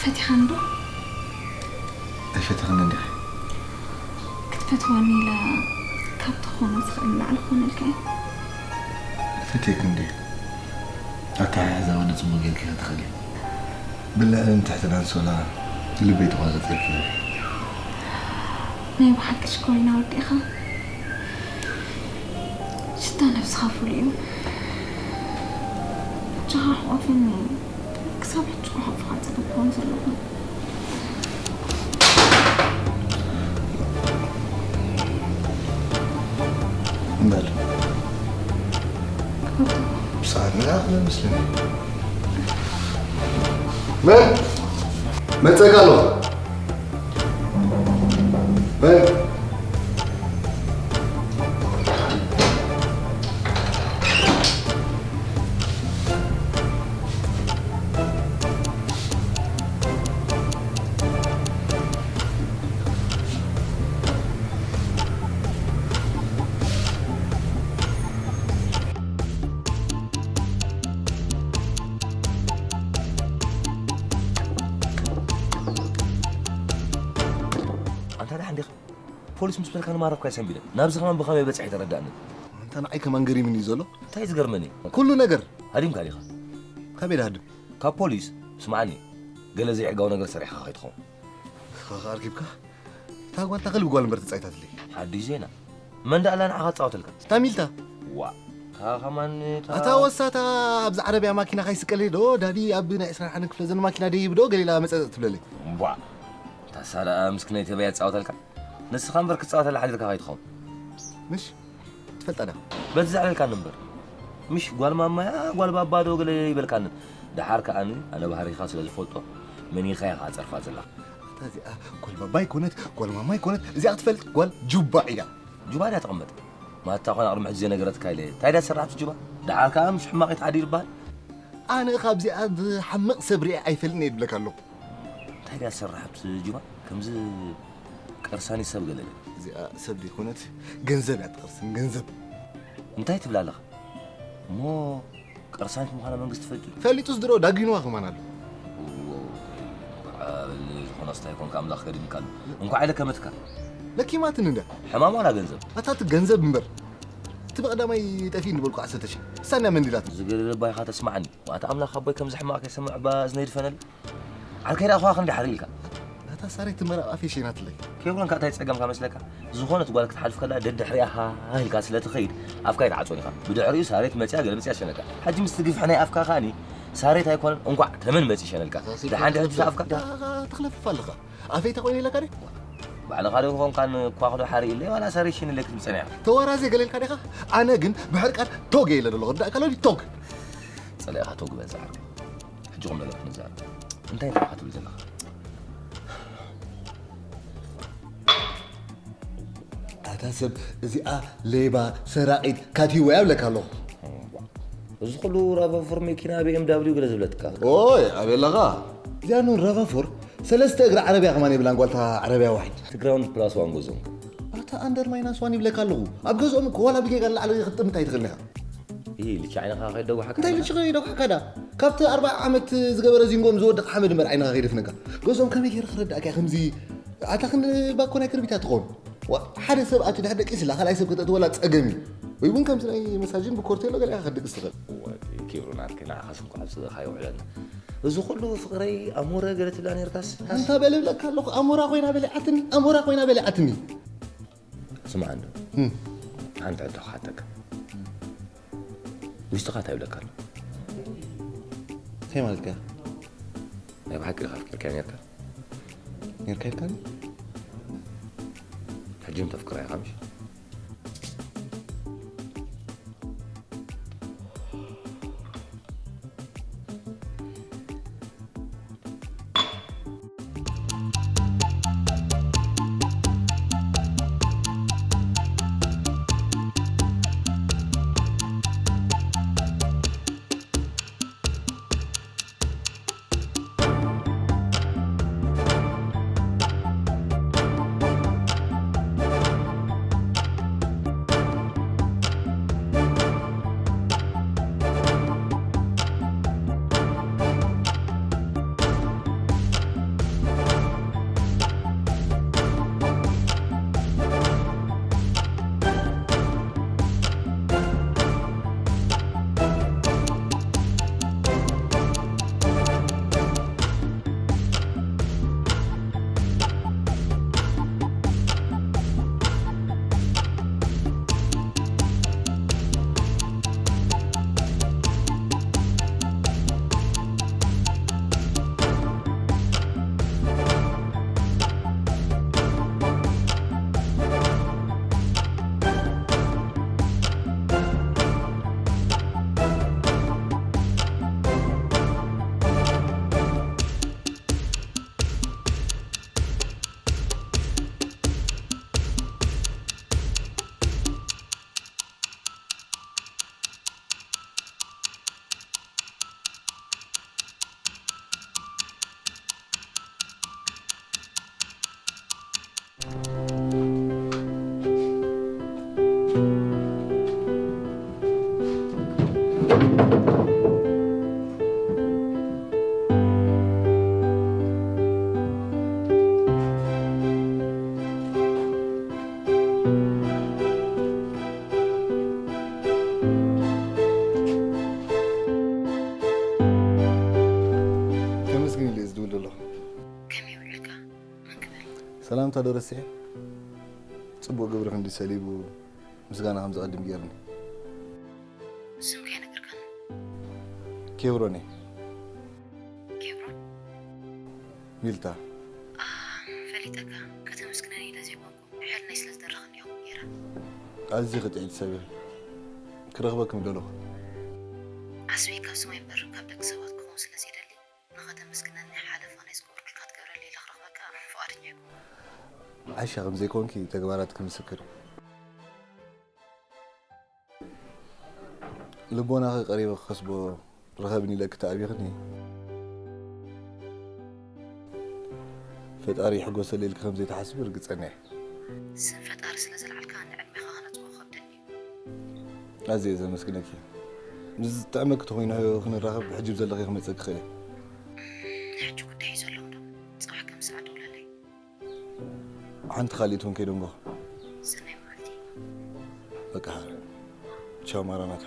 ፈቲኻኒ ዶ? ኣይፈተኽንን ዲኺ? ክትፈትወኒ ኢለ ካብ ትኾኖ ዝኽእል ንላዕሊ ክኾነልካ እየ። ፈትየኪ እንድየ። ኣተሓሕዛ ወዲ ጽቡቕ ጌርኪ ክትኽእሊ። ብልዕልን ትሕትን ኣንሶላ ልበይ ተቋዘጸልኪ። ናይ ብሓቂ ሽኮሪና ወዲኻ። ሽታ ነብስኻ ፍሉይ እዩ። ብቻኻ ኣሕቋፊኒ ክሳብ ሕጂ ክሓፍኻ ዝግብኦም ዘለኹ። በል። ብሰዓት ንኣ ክብል መስለኒ። መን? መጸካ ኣሎ። መን? ኣንታ ደሓን ዲኻ? ፖሊስ ምስ በልካ ንማረኳ እየ ሰንቢደ። ናብዚ ከማን ብኸመይ በጺሐ ኣይተረዳእንን። ኣንታ ንዓይ ከማን ገሪምኒ እዩ ዘሎ። እንታይ ዝገርመኒ? ኩሉ ነገር። ሃዲምካ ዲኻ? ካበይ ድሃድም? ካብ ፖሊስ። ስምዓኒ፣ ገለ ዘይሕጋዊ ነገር ሰሪሕካ ከይትኸውን። ኻኻ ኣርኪብካ? እታ ጓል እታ ከልቢ ጓል እምበር ተጻይታትለይ። ሓድሽ ዜና። መን ደኣ ኣላ ንዓኻ ትጻወተልካ? እታ ሚልታ። ዋ፣ እታ ከማን እታ እታ ወሳታ ኣብዚ ዓረብያ ማኪና ካይስቀለይ ዶ ዳዲ ኣብ ናይ ዕስራን ሓደን ክፍለ ዘመን ማኪና ደይብ ዶ ገሊላ መጸጸ ትብለለይ። ዋ፣ እታ ሳላ ምስክነይቲ በያ ትጻወተልካ? ንስኻ እምበር ክትጻወተላ ሓዲርካ ከይትኸውን። ምሽ? ትፈልጣ ዳ? በዚ ዘዕለልካኒ እምበር። ምሽ ጓል ማማያ፣ ጓል ባባ ዶ ገለ ይበልካኒ። ደሓር ከኣኒ ኣነ ባህሪኻ ስለ ዝፈልጦ መኒኻ ኢኻ ጸርፋ ዘለኻ። እታ እዚኣ ጓል ባባ ይኮነት፣ ጓል ማማ ይኮነት፣ እዚኣ ክትፈልጥ ጓል ጁባ እያ። ጁባ ድያ ትቕመጥ? ማታ ኮና ቅድሚ ሕጂ ዘይነገረትካ ኢለ። እንታይ ድያ ዝሰራሕቱ ጁባ? ደሓር ከኣ ምሽ ሕማቕ ይትዓዲ ይበሃል። ኣነ ካብዚኣ ዝሓምቕ ሰብ ሪኣ ኣይፈልጥን እየ ዝብለካ ኣለኹ። እንታይ ድያ ዝሰራሕቱ ጁባ? ከምዚ ቀርሳኒ ሰብ ገለ ድያ? እዚኣ ሰብ ዘይኮነት ገንዘብ እያ ትቐርስን፣ ገንዘብ። እንታይ ትብል ኣለኻ? እሞ ቀርሳኒት ምዃና መንግስቲ ፈሊጡ ድዩ? ፈሊጡስ ድሮ ዳጒንዋ ከማን ኣሎ። እዎ፣ በል ዝኾነስ እንታይ ኮንካ ኣምላኽ ከድንካ ኣሎ። እንኳዕ ኢለ ከመትካ። ለኪማትኒ እንድያ። ሕማም ዋላ ገንዘብ? ኣታ እቲ ገንዘብ እምበር። እቲ ብቐዳማይ ጠፊእኒ ዝበልኩ ዓሰርተ ሺሕ። እሳንያ መንዲላት። ዝገለለ ባይኻ ተስማዕኒ። ማእታ ኣምላኽ ኣቦይ ከምዚ ሕማቕ ከይሰምዕ እባ እዝነይ ድፈነሉ። ዓርከይ ደኣ ኸዋ ክንዲ ሓሪ ኢልካ። ናታ ሳሬት ትመረቕ ኣፌ ሸይናትለይ። ከይብሎን ካእታይ ጸገምካ መስለካ? ዝኾነት ጓል ክትሓልፍ ከላ ደድሕሪኣ ሃ ኢልካ ስለ ትኸይድ ኣፍካ ይትዓጾን ኢኻ። ብድሕሪኡ ሳሬት መጽያ ገለ መጽያ ሸነካ። ሕጂ ምስቲ ግፍሒ ናይ ኣፍካ ከኣኒ ሳሬት ኣይኮነን እንቋዕ ተመን መጽዩ ሸነልካ። ደሓን ድሕጂ ኣፍካ? ተኽለፍፍ ኣለኻ። ኣፌ ተኾይነ ኢለካ ደ? ባዕልኻ ዶ ኮንካን ኳኽዶ ሓሪእለይ ዋላ ሳሬት ሽንለይ ክትምጸን ኢኻ? ተዋራዜ ገለ ኢልካ ዲኻ? ኣነ ግን ብሕርቃን ቶግ ኢለ ዘለኹ። ርዳእካ ሎዲ ቶግ። ጸሊእኻ ቶግ በል ዝዓርከይ። ሕጂ ቁም ነገር ክንዛረብ። እንታይ እንታይ ኢኻ ትብል ዘለኻ? ኣታ ሰብ እዚኣ ሌባ፣ ሰራቒት፣ ካቲወያ እብለካ ኣለኹ። እዚ ኩሉ ራቫፎር መኪና፣ ቢ ኤም ዳብሊው ገለ ዝብለትካ። ኦይ፣ ኣበይ ኣለኻ? እዚኣ ኖን ራቫፎር ሰለስተ እግሪ ዓረብያ ከማን የብላን ጓልታ ዓረብያ ዋሒድ። እቲ ግራውንድ ፕላስ ዋን ገዝኦም። ኣታ ኣንደር ማይናስ ዋን ይብለካ ኣለኹ። ኣብ ገዝኦም እኮ ዋላ ብጌጋ ንላዕሊ ክትጥምት ኣይትኽእልን ኢኻ። ኢ፣ ልቺ ዓይንኻ ከይደጉሓካ እንታይ ኢኻ? ልቺ ከይደጉሓካ ዳ? ካብቲ ኣርብዓ ዓመት ዝገበረ ዚንጎም ዝወድቕ ሓመድ እምበር ዓይንኻ ከይደፍነካ። ገዝኦም ከመይ ገይረ ክረዳእካ እየ ከምዚ ኣታ ክንዲ ባኮ ናይ ክርቢታ ትኸውን። ዋ፣ ሓደ ሰብ ኣቲ ድሕሪ ደቂስ ኢላ ካልኣይ ሰብ ከተእትወላ ጸገም እዩ። ወይ እውን ከምዚ ናይ መሳጅን ብኮርቴሎ ገለ ኢኻ ክትድቅስ ትኽእል። እወ፣ ኪብሩ ናትኪ ንዓኻስ እንኳዕ ኣብ ጽድቕኻ ይውዕለና። እዚ ኩሉ ፍቕረይ ኣሞረ ገለ ትብላ ነርካስ? ኣንታ በል እብለካ ኣለኹ፣ ኣሞራ ኮይና በሊዓትኒ፣ ኣሞራ ኮይና በሊዓትኒ። ስምዓ እንዶ፣ እም። ሓንቲ ሕቶ ክሓተካ። ውሽጥኻ እንታይ ይብለካ ኣሎ? እንታይ ማለትካ? ናይ ብሓቂ ኢኻ ኣፍቂርካያ ነርካ? ነርካ ኢልካኒ? ሕጂ እውን ተፍቅራ ኢኻ ምሽ? ሰላምታ ዶ ረሲዐ? ጽቡቕ ግብሪ ክንዲ ሰሊቡ ምስጋና ከም ዝቐድም ገይርኒ። ስምካ ኣይነገርካን። ኬብሮን እየ። ኬብሮን? ሚልታ። ኣህ፣ ፈሊጠካ። ከተመስግነኒ ኢለ ዘይኮንኩ፣ ሕልናይ ስለ ዝደረኸኒ እየ ከምኡ ገይረ። ኣዝዩ ክጥዒት ሰብ እየ። ክረኽበኪ ምደለኹ። ዓስበይ ካብ ሰማይ እምበር ካብ ደቂ ሰባት ክኸውን ስለ ዘይደሊ፣ ንኸተመስግነኒ ሓለፋ ናይ ዝገበርኩልካ ክትገብረለይ ኢለ ክረኽበካ ፍቓደኛ ኣይኮንኩን። ዓሻ ከም ዘይኮንኪ ተግባራትኪ ምስክር እዩ። ልቦናኺ ቀሪበ ክኸስቦ ርኸብኒ ኢለኪ ተኣቢኽኒ። ፈጣሪ ይሕጎሰለይ ኢልኪ ከም ዘይትሓስቢ ርግጸኛ እየ። ስም ፈጣሪ ስለ ዘልዓልካ ንዕድሜኻ ክነጽጎ ክኸብደኒ እዩ። ኣዝየ ዘመስግነኪ። ምስ ዝጥዕመኪ ተኾይኑ ክንራኸብ ሕጂ ብዘለኺ ክመጸኪ ክእል እየ። ናይ ሕጂ ጉዳይ እዩ ዘለኹ ዶ? ጽባሕ ከም ሰዓት ደውለለይ። ሓንቲ ካልኢት እውን ከይደንጎ። ሰናይ መዓልቲ። በቃ፣ ቻው ማራናታ።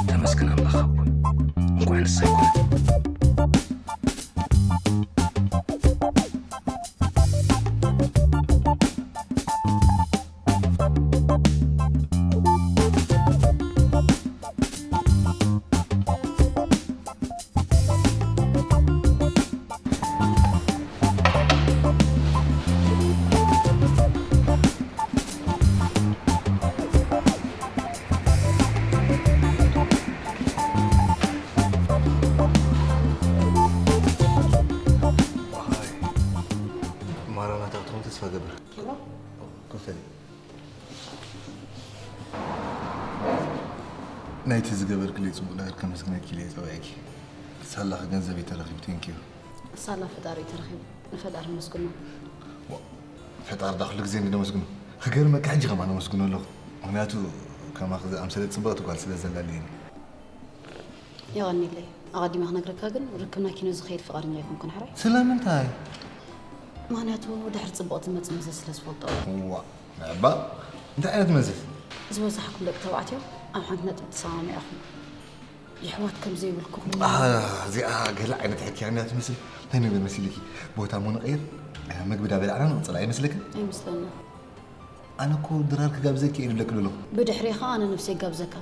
ተመስገን ኣምላኽ ኣቦይ፣ እንኳዕ ንሳ ኣይኮነ። ማራናታ ክትኾን ተስፋ ገብር። ኪሮ? ኮፈሊ። ናይቲ ዝገበርክለይ ጽቡቕ ነገር ከመስግነኪ ኢለ እየ ጸዊዐኪ። ሳላኺ ገንዘበይ ተረኺቡ፣ ቴንኪዩ። ሳላ ፈጣሪ ተረኺቡ፣ ንፈጣሪ መስግኖ። ዋ፣ ፈጣሪ ዳ ኩሉ ግዜ እንዲ ነመስግኖ። ክገርመካ ሕጂ ከማን ነመስግኖ ኣለኹ። ምኽንያቱ ከማኺ ዝኣምሰለት ጽብቕቲ ጓል ስለ ዘላልየኒ። የቐንየለይ። ኣቐዲመ ክነግረካ ግን ርክብና ኪኖ ዝኸይድ ፍቓደኛ ኣይኮንኩን፣ ሕራይ? ስለምንታይ? ምኽንያቱ ድሕሪ ጽቡቕ ዝመጽእ መዘዝ ስለ ዝፈልጦ። ዋ፣ ንዕባ፣ እንታይ ዓይነት መዘዝ? ዝበዛሕኩም ደቂ ተባዕትዮ ኣብ ሓንቲ ነጥቢ ትሰማምዑ ኢኹም። የሕዋት ከም ዘይብልኩም። ኣህ፣ እዚኣ ገለ ዓይነት ሕክያ እንድያ ትመስል። እንታይ ነገር መሲልኪ? ቦታ እሞ ንቐይር፣ ምግቢ ዳ በላዕና ንቕጽል ኣይመስለክን? ኣይመስለንን። ኣነ እኮ ድራር ክጋብዘኪ እየ ዝብለኪ ዘለኹ። ብድሕሬኻ ኣነ ነብሰይ ይጋብዘካ።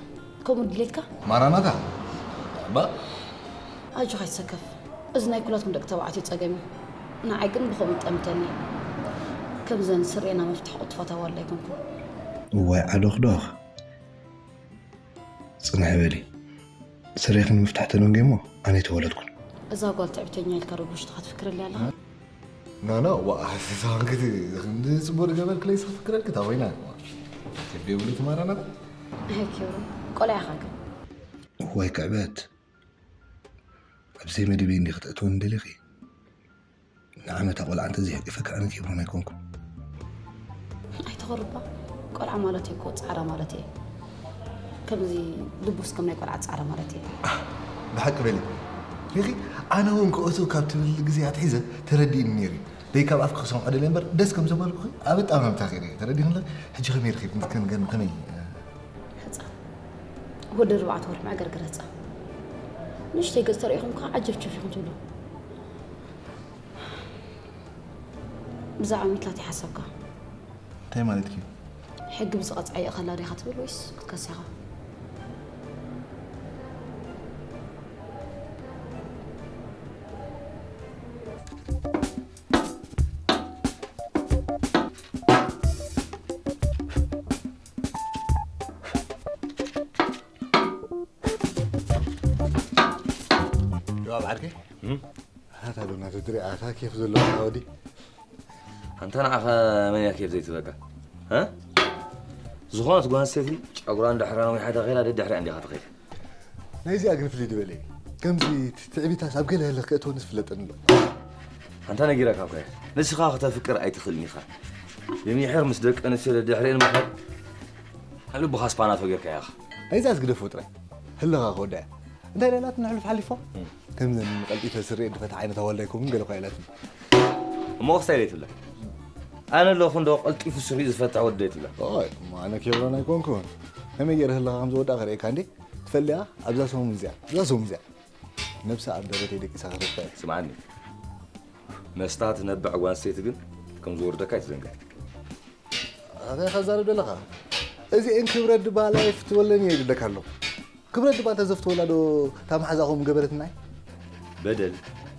ከምኡ ድሌትካ? ማራናታ። እባ። ኣጆኻ ኣይትሰከፍ። እዚ ናይ ኩላትኩም ደቂ ተባዕትዮ ጸገም እዩ። ንዓይ ግን ብኸምኡ ይጠምተኒ። ከምዘን ስሬና መፍትሕ ቅልጡፋት ኣዋልድ ኣይኮንኩን። እዋይ ዓዶኽዶኽ። ጽንሕ በሊ። ስሬኺ ንምፍታሕ ተደንጉየ እሞ ኣነ ኣይተወለድኩን። እዛ ጓል ትዕቢተኛ ኢልካ ዶ ብውሽጥኻ ትፍክረለይ ኣለኻ? ኖ፣ ኖ፣ ዋ፣ እዛ እንግዲህ ክንዲ ጽቡቕ ዝገበርክለይ ስኽፍክረልኪ እታ ኮይና። ትቤ ብሉ ትማራና። ኣይ፣ ኪብሮ፣ ቆልዓ ኢኻ ግን። እዋይ ክዕበት። ኣብ ዘይመደበይ እንዲኺ ክተእትወኒ ደሊኺ? ንዓመታ ቆልዓ እንተዘይሓቂፈካ ኣነ ኪብሮን ኣይኮንኩን። ኣይትኾርባ። ቆልዓ ማለት እኮ ጻዕዳ ማለት እየ። ከምዚ ልቡስ ከም ናይ ቆልዓ ጻዕዳ ማለት እየ። ብሓቂ በሊ። ሪኺ፣ ኣነ እውን ክእቱ ካብ ትብል ግዜ ኣትሒዘ ተረዲእኒ ነይሩ እዩ። ደይ ካብ ኣፍኪ ክሰምዖ ደልየ እምበር ደስ ከም ዘበልኩኺ ኣብ ኣጣማምታ ከይደ እየ። ተረዲእኒ ኣለኺ? ሕጂ ከመይ ርኺብ? ክንገርም ከመይ? ሕጻ። ወዲ ኣርባዕተ ወርሒ መዕገርገር ሕጻ። ንእሽተይ ገጽ ተርእኹም ከኣ ዓጀፍጀፍ ኢኹም ትብሉ። ብዛዕባ ሚትላት ይሓሰብካ። እንታይ ማለት እዩ? ሕጊ ብዝቐጽዓ ይእኸላ ዲኻ ትብል ወይስ ክትከስ ኢኻ? ጆዋ በዓልከ? እም? ኣታ ዶ ናቱ ትሪኣ፣ ኣታ ኬፍ ዘለዎ ወዲ። ኣንታ ንዓኻ መን እያ ኬፍ ዘይትበካ? እ? ዝኾነት ጓል ኣንስተይቲ ጨጉራ እንድሕር ኣንዊሓ ተኸይላ ደድሕሪኣ እንዲኻ ትኸይድ። ናይዚኣ ግን ፍልይ ዝበለ እዩ። ከምዚ ትዕቢታስ ኣብ ገለ ህልኽ ከእትወኒ ዝፍለጠኒ ኣሎ። ኣንታ ነጊረካ እኮ እየ። ንስኻ ክተፍቅር ኣይትኽእልን ኢኻ። ብምሒር ምስ ደቂ ኣንስትዮ ደድሕሪኤን ምኻድ ልብኻ ስፓናቶ ጌርካ ኢኻ። ናይዛስ ግደፎ ጥራይ። ህልኻ ክወዳ እያ። እንታይ ኢላ ኢላትኒ ሕሉፍ ሓሊፋ? እም። ከምዘን ቀልጢፈ ስርየ ድፈት ዓይነት ኣዋልድ ኣይኮኑን ገለ እኳ ኢላትኒ። እሞ ክስታይ ደይ ትብላ? ኣነ ኣለኹ እንዶ ቀልጢፉ ስርዩ ዝፈትሕ ወዲ ደይ ትብላ? ኦይ፣ እሞ ኣነ ኬብሮን ኣይኮንኩን። ከመይ ገይረ ህልኻ ከም ዝወዳ ከርእየካ እንዴ? ትፈልያ ኣብዛ ሰሙን እዚኣ፣ ኣብዛ ሰሙን እዚኣ። ነብሳ ኣብ ደረተይ ደቂሳ ክረታ እየ። ስምዓኒ፣ መስታ ትነብዕ ጓል ኣንስተይቲ ግን ከም ዝወርደካ ኣይትዘንግዕ። ኣበይ ኢኻ ትዛረብ ዘለኻ? እዚኤን ክብረት ድባ ላይፍ ትበለን እየ ይግደካ ኣሎ። ክብረት ድባ እንተዘፍትወላ ዶ እታ መሓዛኹም ገበረትና? በደል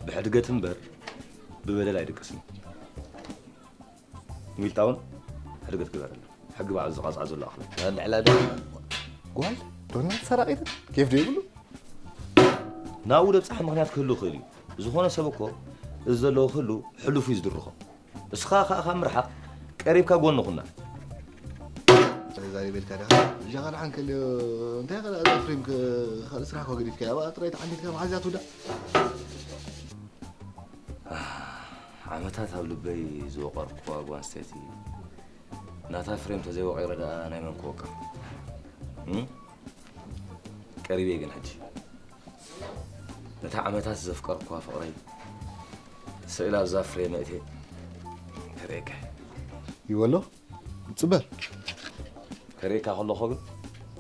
ብሕድገት እምበር ብበደል ኣይድቅስን። ሚልጣውን ሕድገት ግበረላ። ሕጊ ባዕሉ ዝቐጽዓ ዘሎ ኣኽለ። ልዕላ ዶ ጓል ዶናት ሰራቒትን ኬፍ ዶ ይብሉ? ናብኡ ደብጻሕ ምኽንያት ክህሉ ይኽእል እዩ። ዝኾነ ሰብ እኮ እዚ ዘለዎ ክህሉ ሕሉፉ እዩ ዝድርኾ። እስኻ ኸኣ ካብ ምርሓቕ ቀሪብካ ጎኑ ኩና። ተዛሪበልካ ዲኻ? እጃኻ ደሓን ከልዮ፣ እንታይ ኸ እዛ ፍሬም ከ-፣ ካልእ ስራሕ እኮ ገዲፍካያ፣ ኣብኣ ጥራይ ተዓሚትካ መሓዝያ ትውዳእ። ዓመታት ኣብ ልበይ ዝወቐርኩዋ ጓል ኣንስተይቲ ናታ ፍሬም ተዘይወቒረ ደኣ ናይ መን ክወቅር? እም? ቀሪበ ግን ሕጂ ነታ ዓመታት ዘፍቀርኩዋ ፍቕረይ ስእላ ኣብዛ ፍሬም እቴ ከርእየካ እየ። ይበሎ፣ ጽበ። ከርእየካ ከለኹ ግን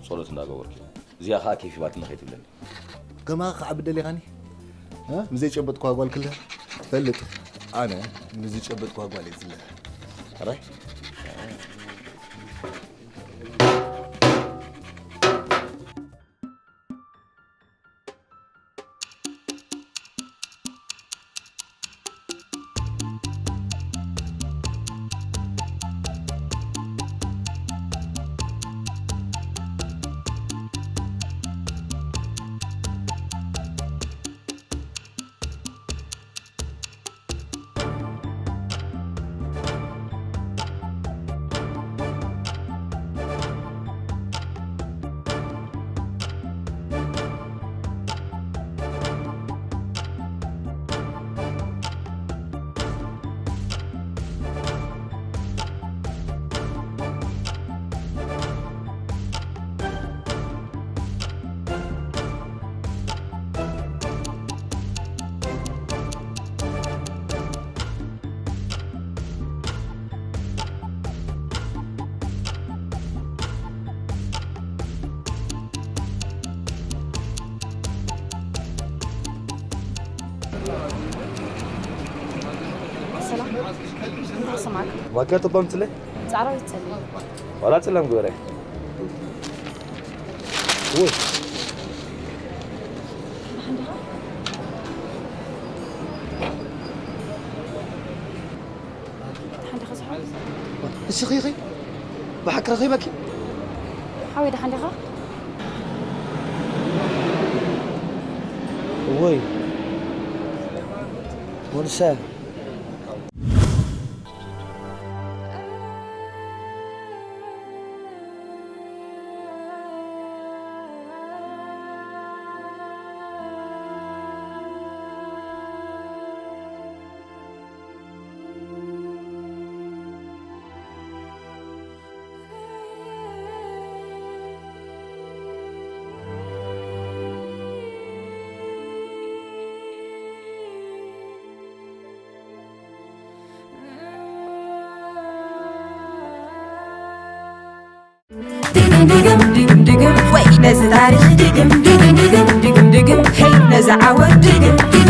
ጸሎት እንዳገበርኩ እየ። እዚኣ ኸኣ ኬፍ ሂባትኒ ከይትብለኒ። ከማኻ ክዓቢ ደሊኻኒ? እ? ምስ ዘይጨበጥኩዋ ጓል ክልተ ትፈልጥ? ኣነ ምስ ዝጨበጥኩዋ ጓል እየ ዝልለ። ሕራይ? ሰላም፣ እንታይ ይስማዕካ? ዋጋ ተባምትለ? ጻዕራዊት ጸሊም። ዋላ ጸላም ግበረ። ውይ። ደሓን ዲኻ? ደሓን ዲኻ ዝሓው? እስኺ ኸ ብሓቂ ረኺበኪ? ሓወይ ደሓን ዲኻ? እወይ። ወዲ ሰብ። ድግም ድግም ድግም ድግም ወይ ነዚ ታሪኽ ድግም ድግም ድግም ድግም ድግም ሄይ ነዚ ዓወት ድግም ድግም